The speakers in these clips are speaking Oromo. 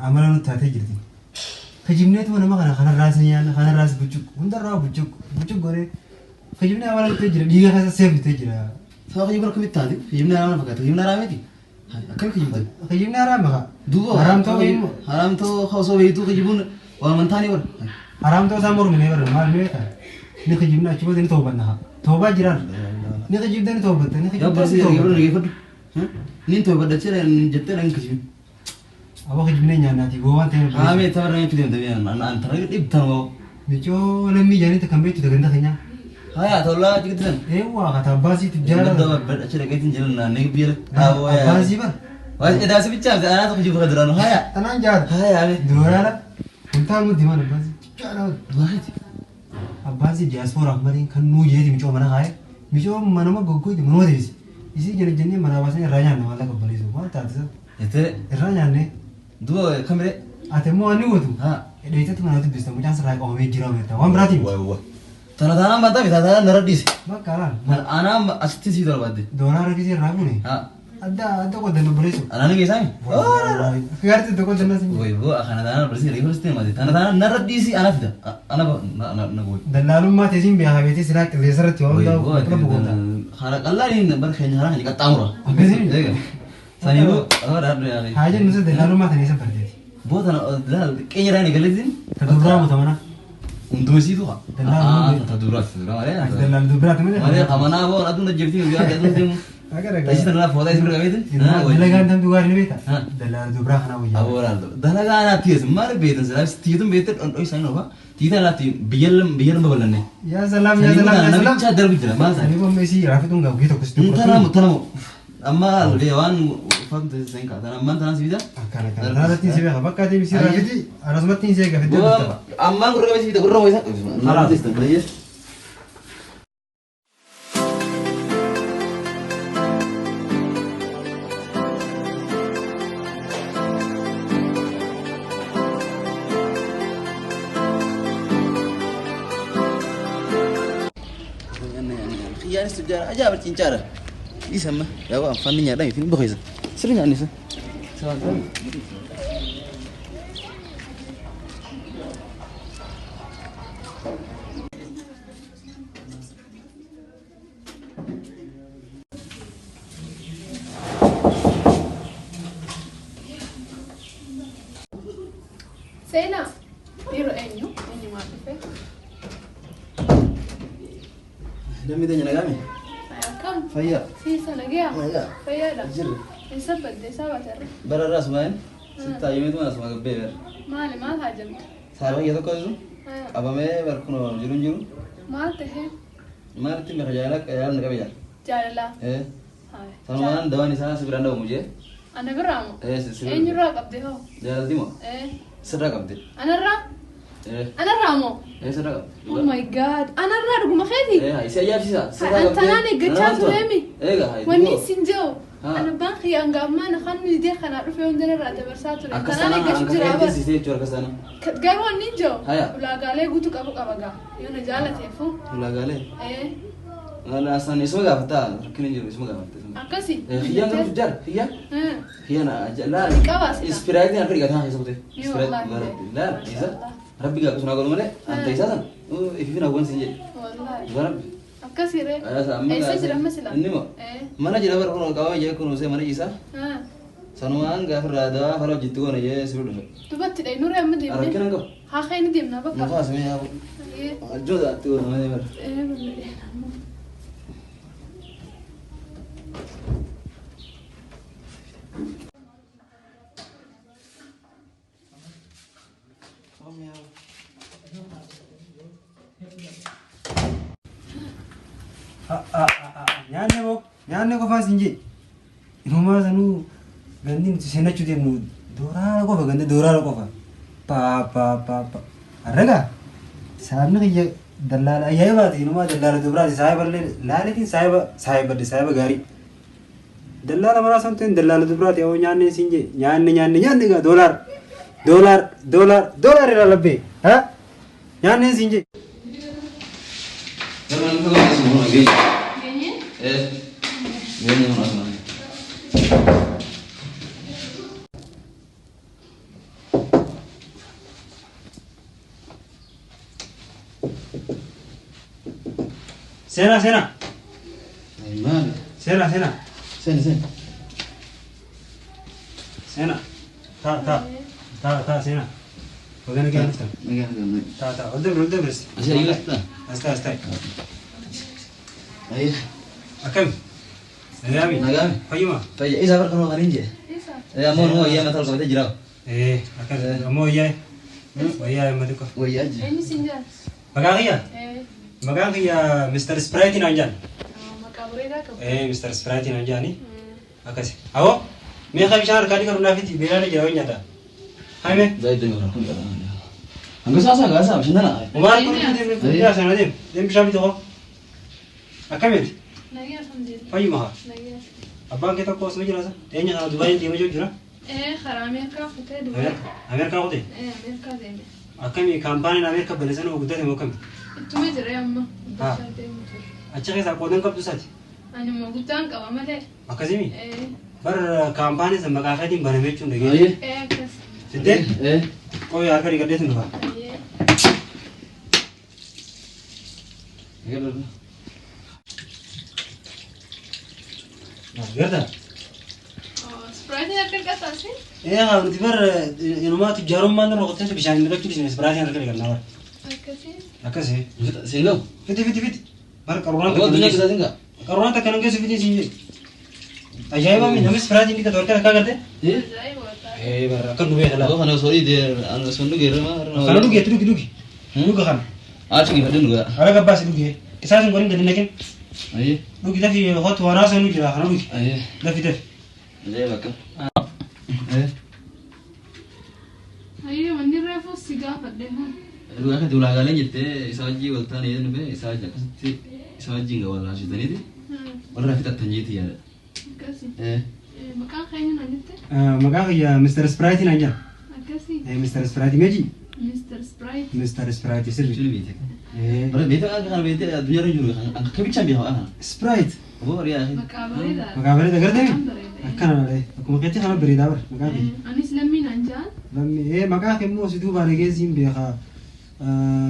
amala nutti taatee jirti. Kijibneetuma nama kana kanarraas ni nyaanna kanarraas buccuq hundarraa buccuq buccuq godhee kijibni amala nutti jira dhiiga keessa seef nutti jira. Sababa kijibni akkamitti taate? Kijibni haraama fakkaata. Kijibni haraama miti. Akkami kijibdan? Kijibni haraama kaa. Duuba Haraam ta'uu immoo. Haraam ta'uu osoo beektuu kijibuun waan amantaa ni bara. Haraam ta'uu isaa mormine bara maal ni beekaa? Ni kijibna achi booda ni toobanna haa. Toobaa jiraan. Ni kijibda ni toobatta ni Yaa kijibda ni barsiisa yeroo toobatta. dhageeffadhu. Niin toobadha jettee nan kijibin. Aboo kijibnee nyaannaati gowwaan ta'e. Haamee tabarra nyaachuu deemta biyya an tarra dhibtan woo. Micoo lammii jaanitti kan beektu ganda keenyaa. Haya tollaa achi giddisan. Eewwaa kata abbaasii tujjaara. Gadda achi dhaqeetiin jiran naannee biyya. Abbaasii bara. Waan edaasi bichaa fi anaatu kijibu ka duraanu haya. Tanaan jaara. Haya ame. Dooraala. Kuntaa muddi maal abbaasii tujjaara. Waayiti. Abbaasii diyaaspooraaf malee kan nuu jeeti micoo mana kaa'e. Micoo manuma goggoyti manuma teessi. Isii jala jennee manaa baasanii irraa nyaanna maallaqa obboleessu. Maal taate isa? Jettee Irraa nyaannee. duuba kamiree. Ati immoo waan ni gootu. Haa. Dheeytatti mana dubbista mucaan sirraa qabamee jira beekta. Waan biraatiin. Waay waay. Tana taanaan bantaa fi taanaan narra dhiise. Bakka alaan. Anaan asitti sii barbaadde. Dooraara gisee irraa fuune. Haa. Adda adda qodannu obboleessu. Anaan ni geessaami? Akka gaariitti itti qodanna sin. Waay boo kana taanaan barsiisa reefu sitti himate. Tana taanaan narra dhiisi ana fida. Ana na gooyi. Dallaalummaa teesiin beekaa beetee silaa qilleensa irratti waan Waay hundaa'u boo bakka boqota. Hara qallaan inni bara keenya hara keenya qaxxaamura. Akkasii? Eega. Saniifuu hara hadhu Haa jennu isa dallaalummaa tana eessa barteeti? Boo tana laal qeenya irraa hin eegaleetiin. Ta durbaa moo ta manaa? Hundumasiitu haa. Dallaalummaa Ta duraati ta duraa malee. Ati dallaala durbiraati malee. Malee amanaa boo aduun ajjeeftii guyyaa aduun deemu. Akka dhagaa. Taasisa tanarraa footaa isin bira qabeetiin. Dalagaan tamtu gaarii ni beektaa? Haa. Dallaala durbaa kanaa wayyaa. Aboo laal dalagaa anaa tiyees maal beektan silaa tiyetun beekte dhandhoo isaanii ofa tiyeta anaa tiye biyya biyya lama bal'anne. Yaa salaam yaa salaam yaa salaam. Namicha darbu jira maal ta'e. Sanii bomme isii raafituun gaa guyyaa tokko sitti Tanamu tanamu amma waan uffatu taasisan kaa tana ammaan tanaan si bita. Akkana kana. Tanarratti si beeka bakka ati isii raafiti anasumatti isii eega fiddee dhufta. Ammaan gurra qabee si bita gurra moo'isa. Haraas. Xiyyaanis tujjaara ajaa'iba cincaadha. Isa amma yaa waan fanni nyaadhaan fi boqeessa. Sirri nyaanni isa. Seenaa yeroo eenyu eenyu maal dhufe? Namni teenya nagaame? Akkam Fayyaa. siisa nagayaa? Nagaa. Fayyaadha. Jirra. Eessa badde eessa baaterra? Bara irraa asumaan sitti hayyoomeetu mana asuma gabbee bara. Maali maal haajamte? Saala kiyya tokko isu qabamee bar kunoo jiru hin jiru. Maal tahee? Maalitti meeqa jaalala jaalala qabe jaala. Jaalala. Eh. Haa. Sanumaan dawaan isaa si biraan dhabamu jee. Ana biraa moo? Eh si bira. Eenyurraa qabde hoo? Jaalalti moo? Eh. Sirraa qabde. Anarraa? Eh. Anarraa moo? Eh sirraa qabde. Oh my god. Anarraa dhuguma keeti? Eh si ajaa'ibsiisa. Sirraa An qabde. tanaan eeggachaa tureemi. Eega haa. Wanni isin jiru. Haa. Ana abbaan kiyya hanga ammaa na kan nuti dee kanaa dhufe hunda irraa dabarsaa ture. Akkas Tanaan tanaan eeggachuu hanga jira feetii bara. siisee jechuudha akkas tanaan. Garuu wanni hin jiru. Haya. Ulaagaalee guutuu qabu qaba gaa. Yoo na jaalateefu. Ulaagaalee. Eh. Asaan isuma gaafataa rakkina hin jiru isuma gaafatta. Akkasi. Kiyyaan garuu tujjaara kiyyaan. Eh. Kiyyaan laal. Qaba sila. Ispiraayitiin harka dhiqataa keessa kute. Ni wallahi. Laal isa rabbi gaa kusuna godhu malee anta isaa san ifiifin hawwan siin jedhe. Wallahi. Dhugaa rabbi. Akkasi ree. Ayyaasa amma Eessa jira amma sila? Inni moo Eh. mana jira bara kun qabamee jira kunuunsee mana ciisaa. Ah. Sanumaan gaafa irraa dawaa fara hojjetti goone jee si dhufe. Dubatti dhee nuree amma deemnee. Rakkina hin qabu. Haa kee ni deemna bakka. Mukaa simee yaa Eh. Ajjooda atti goone malee bara. Eh bal'ee. Nyaanni moo nyaanni qofaa sin jee. Inumaa sanuu gandi nuti seenachuu deemnu dooraara qofa ganda dooraara qofa. Paa paa paa paa. Arragaa saabni kiyya dallaala ajaa'ibaati inumaa dallaala dubaraati saahiba illee laaleetiin saahiba saahibadde saahiba gaarii. Dallaala manaa san ta'in dallaala dubaraati yoo nyaanni sin jee nyaanni nyaanni nyaanni gaa doolaar doolaar doolaar doolaar irraa labbee ha nyaanni sin jee. Garuu namni tokko asuma kun geenya. Geenye? Eh. Geenya kun asuma. Seenaa seenaa. Maali? Seenaa seenaa. Seeni seeni. Seenaa. Taa taa. Taa taa seenaa. Baga nagaan dhuftan. Nagaa nagaa. Taa taa. Ol dabri ol dabris. Asii ayyuu taa. As taa as taa. Ayyee. Akkami? Nagaami? Nagaami. Fayyuma? Fayya isa barka noo kan hin jee. Isa. Ammoo nuu wayyaa mataa ol qabatee jira. Ee akkas ammoo wayyaa wayyaa amma xiqqoo. Wayyaa jira. Eenyu siin jaa? Maqaan kiyya? Eh, Maqaan kiyya Mr. Sprite naan jaan. Maqaa bareedaa qabu. Ee Mr. Sprite naan jaani. Akkasi. Awoo meeqa bishaan harkaa dhiqatu naaf itti beelaa jira waan nyaata. Haime. Zaayit deemu kan kun qaba. Hanga saasaa gaasaa bashannana. Umaar kun deem yaa sana deem deem bishaan bitu koo. Akkamitti? Nagaa alhamdulillah. Fayyuma haa. Nagaa. Abbaan kee tokko osuma jira sa. Dhiyeenya kana Dubaayii deema jiru jira. Eh, karaa Ameerikaa futee Dubaay. Ameerikaa kutee. Eh, Ameerikaa deeme. Akkami kaampaaniin Ameerikaa balleessan oo guddate moo akkami? Ittuma jira amma. Guddachaa deemu ture. Achi keessaa qoodan qabdu isaati. Ani immoo guddaan qaba malee. Akkasimi? Eh, Bar kaampaanii san maqaa keetiin baname jechuun dhageenya. Ayyee. eh akkas. Fiddee? Eh. Qoyoo harka dhiqadheetu dhufa. Ayyee. Garta? Oh, Sprite harka dhiqataasi? Ee haa nuti bar inumaa tujjaarummaan nurra qottee bishaan dhiqachuu dhiisne Sprite harka dhiqannaa bar. Akkasii. Akkasii. Siin gahu. Fiti fiti fiti. Bar qaruuraan Aboo addunyaa keessaa siin gaha. Qaruuraan takka nan geessu fiti siin jedhu. Ajaa'iba mi namni Sprite dhiqatu harka takkaa garte? Eh. Ajaa'iba wataa. Ee bar akka nu beekala. Aboo kana osoo dhiite osoo dhugee irra Kana dhugi dhugi dhugi. Dhuga kana. Achi gifadhe dhugaa. Ala gabbaasi dhugi. Isaas hin godhin gadi naqin. Ayyee. Dhugi dafi hotu waraasa nu jira kana dhugi. Ayyee. Dafi dafi. Ajaa'iba akkam. Eh. Ayyee wanni reefu si gaafadhe haa. Dhugaa keetti ulaagaaleen jettee isa wajjii wal taane jedhan dhufe isa wajji akkasitti isa wajjiin wal haasofitaniiti walirraa fixattan jeetti yaada. Akkasii. Eh. Maqaan keenya naan jette? Maqaa kiyya Mr. Sprite naan jedha. Akkasii. Mr. Sprite meeji? Mr. Sprite. Mr. Sprite sirri. Jechuun beekte. Bara beekte akka kana beekte addunyaa irra jiru akka bichaan beekamu kana. Sprite. Aboo horiyaa akhi. Maqaa bareedaadha. Maqaa bareeda gartee? Maqaan bareeda. Akkana malee. Akkuma keetti kana bareedaa bara maqaa kiyya. Anis lammii naan jaan. Lammi ee maqaa kee immoo si duubaan egeessiin beeka.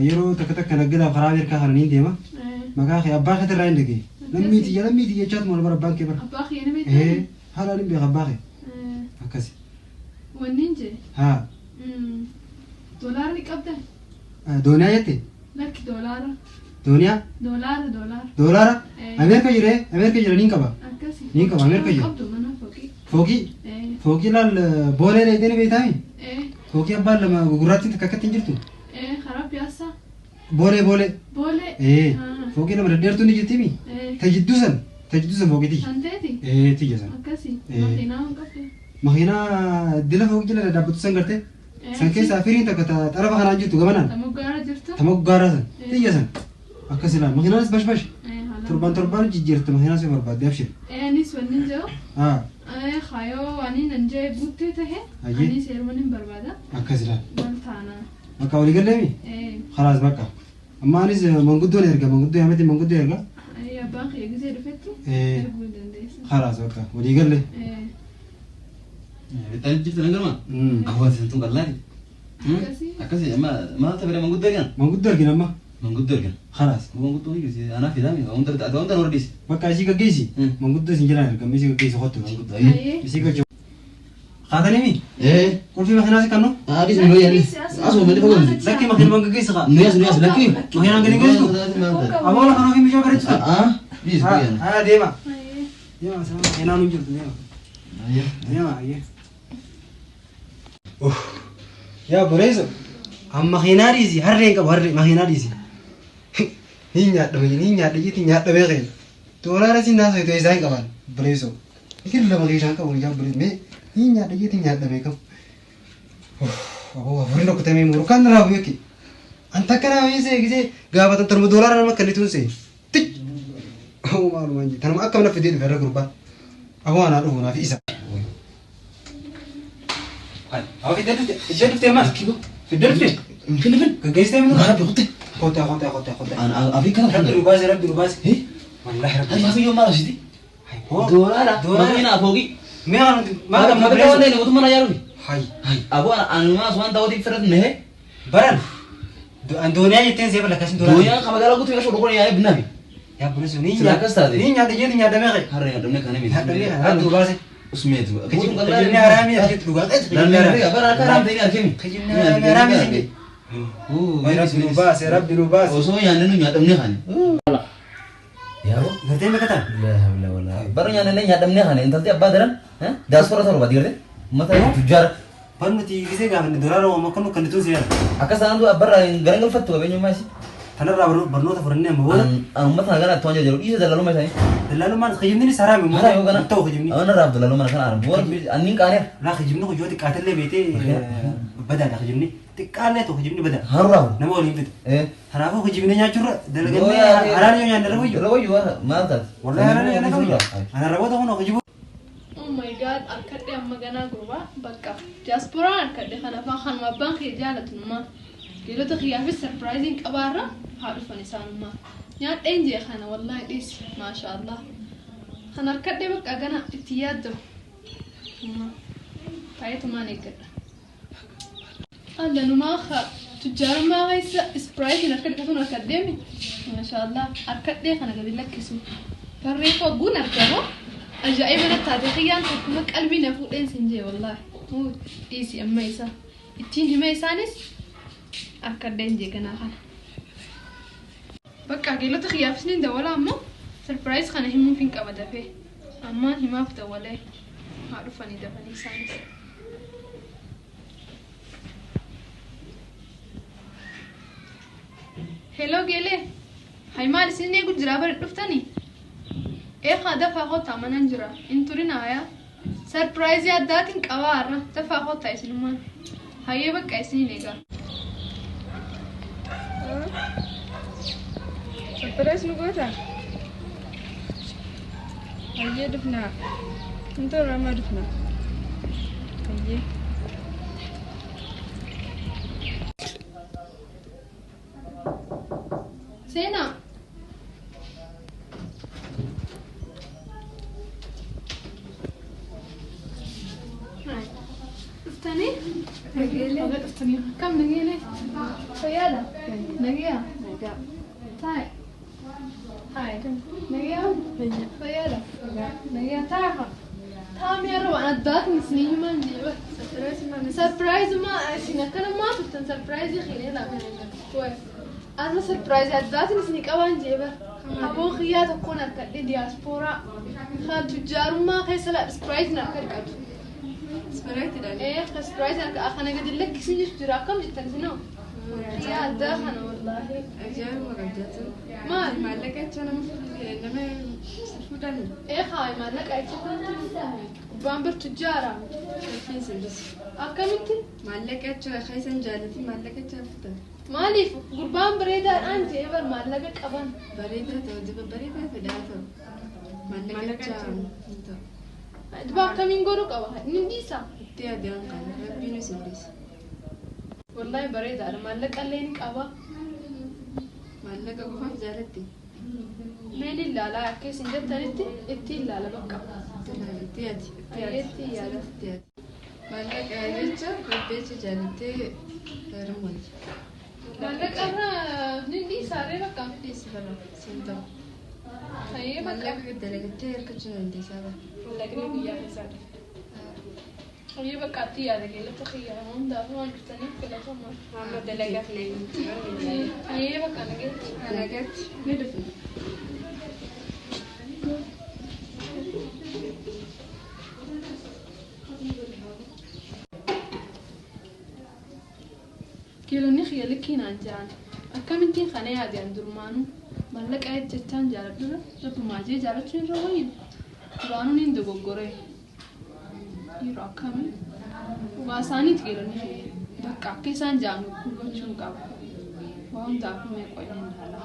Yeroo takka takka naggadaaf karaa Ameerikaa kana niin deema. Maqaa kee abbaa keetirraa hin dhagee. Lammii tiyya lammii tiyya jechaatu maal bara abbaan kee bara. Abbaa kiyya ni beektaa? Ee haalaan hin beeka abbaa kee. Akkasi. Wanni hin jee. Haa. Doolaara ni qabdaa? Dooniyaa jette? Lakki doolaara. Dooniyaa? Doolaara doolaara. Doolaara? Eh. Ameerika jira Ameerika jira niin qaba. Akkasii. Niin qaba Ameerika jira. Qabdu mana fooqii. Fooqii? Eh. Fooqii laal boolee dheedhee ni beektaami? Eh. Fooqii abbaan lama gugurraattiin takka akkatti hin jirtu? Eh karaa piyaasaa. Boolee boolee. Boolee. Ee Ah. fooqii lama dhedheertuu ni jirtimi? Eh. Ta jidduu san ta jidduu san fooqii tiyya. Kan ta'eeti? Ee tiyya san. Akkasii. Eh. Makiinaa hin qabdu. Makiinaa dila fooqii jala dhaabbatu san gartee? Eh, San keessaa firiin takka ta xarafa kanaan jirtu gamanaan. Ta moggaara jirtu? Ta moggaaraa san Eh. tiyya san. Akkas ilaal makiinaanis bash bash. Eh haala. Torban torbaan jijjiirta makiinaa si barbaadde abshir. Eh anis wanni hin jiru. Haa Eh kaayoo ani nan jee guuttee tahe. Ayyee. Anis heeruma nin barbaada. Akkas ilaal. Wal taana. Bakka walii galleemi? Eh. Khalaas bakka. Amma anis manguddoo erga manguddoo yaamete manguddoo erga. Ayyee abbaan kiyya gisee dhufetti. Eh. Erguu hin dandeessa. Khalaas bakka walii galle. Eh. Bittaan jirtu nan galma. Aboo ati santuun qal'aati. Akkasii. Akkasii amma maal ta'e manguddoo ergan? Manguddoo ergina amma. Manguddoo ergan. Khalaas. Manguddoo ni geesse anaa fidaami hunda ati hunda hordisi. Bakka isii gaggeessi. Manguddoo isin jalaan erga isii gaggeessi kottu. Manguddoo. Ayyee. Isii gaggeessi. Kaatanii mi? Eh. Qulfii makiinaa si kannu? Adis nu yaani. Asuma malee fagoon. Lakki makiinuma gaggeessi kaa. Nu yaas nu yaas lakki. Makiinaan gadi geessu? Aboo lafa nuuf hin bishaan bareechisu. Ah. Bis guyyaa. Haa deema. Ayyee. Deema sama makiinaan hin jirtu deema. Ayyee. Deema ayyee. Yaa boreeso. Amma makiinaa dhiisi harree hin qabu harree makiinaa dhiisi. Ni nyaadha ni nyaadha jetti nyaadha beekeen. Doolaara si naasoo itoo isaan qaban boreeso. Ikir lama keessaan qabu yaa boreeso mee ni nyaadha jetti nyaadha beekamu. Aboo afurin rukutamee muru kan irraa bu'e Anta akkana wayii gisee gaafatan tanuma doolaara nama kennituun see. Tij. Oh maalumaan jee tanuma akkam na fidee dhufe irra gurbaan. Aboo anaa dhufu naaf isa. Aboo fiddee dhufte fiddee dhuftee maal? Fiddee dhufte? Fin fin. Gaggeessitee minuu? Rabbi kutte. Kottaa kottaa kottaa kottaa. An Afrikaa Rabbi nu baase rabbi nu baase. Eh? Wallaahi rabbi Ati nu baase. hafi yoo maal asiti? Hoo. Doolaara. Doolaara. Makiinaa fooqii. Mee kana nuti maal qabna Maal bireessu? qabna mootummaa na yaaruufi. Hay. Aboo anumaa waan ta'uutiif fedhatu nehe. Baran. Dooniyaa jetteen seefa lakkasin doolaara. Dooniyaan kan magaalaa guutuu meeshaa dhukkuba yaa'ee binaafi. Yaa bulisi ni Sila akkas taate. Ni nyaata jeetu nyaadamee qabe. Har'a nyaadamne kana miti. Nyaadamee kana rabbi baase. Usmeetu. Kijibni haraamii asitti dhugaa. Lallee bara akka haraam ta'in argemi. Kijibni haraamii asitti. Rabbi nu baase rabbi nu baase. Osoo nyaanne nu nyaadamne kana. Yaa Gartee meeqa ta'an? La hawla wala. Bara nyaanne nyaadamne kana intalti abbaa daran diaspora torba digartee uummata tujjaara. Bar nuti gisee gaafanne doolaara waan akka nu kan nuti seera. Akka sanaan du abbarraa garan galfattu qabeenyummaa isii. Tanarraa barnoota fudhannee amma booda. Uummata kana gara tuwaan jiru dhiisa dallalummaa isaanii. Dallaalummaan kijibni haraami Hara yoo kana. ta'u kijibni. Awwan irraa dallalummaa kana arbu. Anniin qaaneera. Laa kijibni kun yoo xiqqaatellee beetee badaadha kijibni. Xiqqaallee ta'u kijibni badaadha. Harurraa. Nama waliin fidu. Eh. Kanaafuu kijibni nyaachuurra dalagannee haraami yoo nyaanne irra wayyu. Irra wayyu maal taate? Wallahi haraami yoo nyaanne irra wayyu. Ana raboota kun kijibu. Oh my god, harkadhe amma ganaa gurbaa bakka. Diyaaspooraan harkadhe kana afaan kanuma abbaan kiyya jaalatu numaa. Geelota kiyyaafis sarpiraayiziin qabaarra haa dhufan isaanumaa. Nyaadheen jee kana wallaahi dhiisi maasha Allah. Kan harkadhe bakka gana itti yaaddamu. Taa'eetumaan eeggadha. Alla numaa haa tujjaarummaa keessa ispiraayitiin harkadhe sun harkadheemi. Maasha Allah harkadhee kana gadi lakkisu. Barreeffa guun argamu. Ajaa'iba na taate kiyyaan tokkuma qalbii na fuudheen sin jee wallaahi. Dhiisi amma isa. Ittiin hima isaanis harkadheen jee ganaa kana. Bakka geelota kiyyaafis ni dawwala ammoo sarpiraayiz kana himuuf hin qaba dafee. Ammaan himaaf dawwalee haa dhufanii dafanii isaanis. Hello geelee. Hay maal isin eegu jiraa bari dhuftanii? Eegaa dafaa kottaa manan jira. Hin turin hayaa. Sarpiraayizii addaatiin qabaa har'a. Dafaa kottaa isinummaan. Hayyee bakka isiniin eegaa. Surprise nu goota? Hayyee dhufnaa. Hin turre amma dhufna. Hayyee. Seenaa. Dhuftanii? Nageelee. Dhuftanii. Akkam nageelee? Fayyaadha? Nageeyaa? Taa'e. Taa'e. Nageeyaa? Fayyaadha? Nageeyaa taa'e haa. Taa'ame yeroo waan addaatiin isinii himaan jee. Sarpiraayizumaa isin akkana maa turtan sarpiraayizii keenee laata. Arra sarpiraayizii addaatiin isinii qabaan jee bara. Aboo kiyyaa tokkoon harkadhe diyaaspooraa. Haa tujjaarummaa keessa laa ispiraayiziin harka dhiqatu. Ee ispiraayiziin harka kana gadi lakkisin jechu jira akkam jettan isinoo. Kiyyaa addaa kana wallaahi. Ajaa'ibuma qabdaatu. Maal? Maallaqa jecha nama fuudhan. Ee haa maallaqa jecha kanatti gubbaan bir tujjaara. Shakkiin sindis. Akkamitti? Maallaqa jecha keessan jaalatin maallaqa jecha fuudhan. Maaliif gurbaan bareedaadhaan jee bar maallaqa qaban. Bareedaa ta'u diba bareedaa fedhaa ta'u. Maallaqa jecha hin ta'u. Duba akkamiin godhuu qaba? Inni dhiisa. Itti yaadaan qaba. Rabbiin sindis. Wallaahi bareedaadha maallaqa illee ni qaba. Maallaqa qofaaf jaalatti. Mee ni ilaalaa akka isin jettanitti itti ilaala bakka. Itti yaadi. Itti yaada. Itti yaadi. Maallaqa jecha rabbi jecha jaalattee heerumuu wayya. Maallaqa irra ni dhiisaaree bakka. Dhiisi bara siin ta'u. Hayyee bakka. Maallaqa dalagattee hirkachuu dandeessaa bara. Maallaqni guyyaa keessaa dhufe. Hayyee bakka itti yaada geelota kiyyaa hundaafuu waan dhuftaniif galatoomaa. Amma dalagaaf na Hayyee bakka nageetti. Nagaatti ni dhufna. Geelonni kiyya likkiinaan jiran akkamittiin kana yaadeen durmaanuu maallaqa jechaan jaaladhura rabbumaa jee jaalachuun irra wayyu duraanuu niin dogoggoree yeroo akkamii dhugaa isaaniiti geelonni kiyya bakka akka isaan ja'an gochuun qaba waa hundaafuu meeqa inni ilaala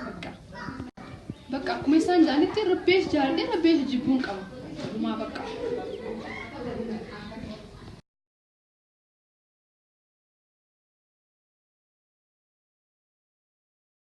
bakka bakka akkuma isaan ja'anitti rabbees jaaladhee rabbees jibbuun qaba dhumaa bakka.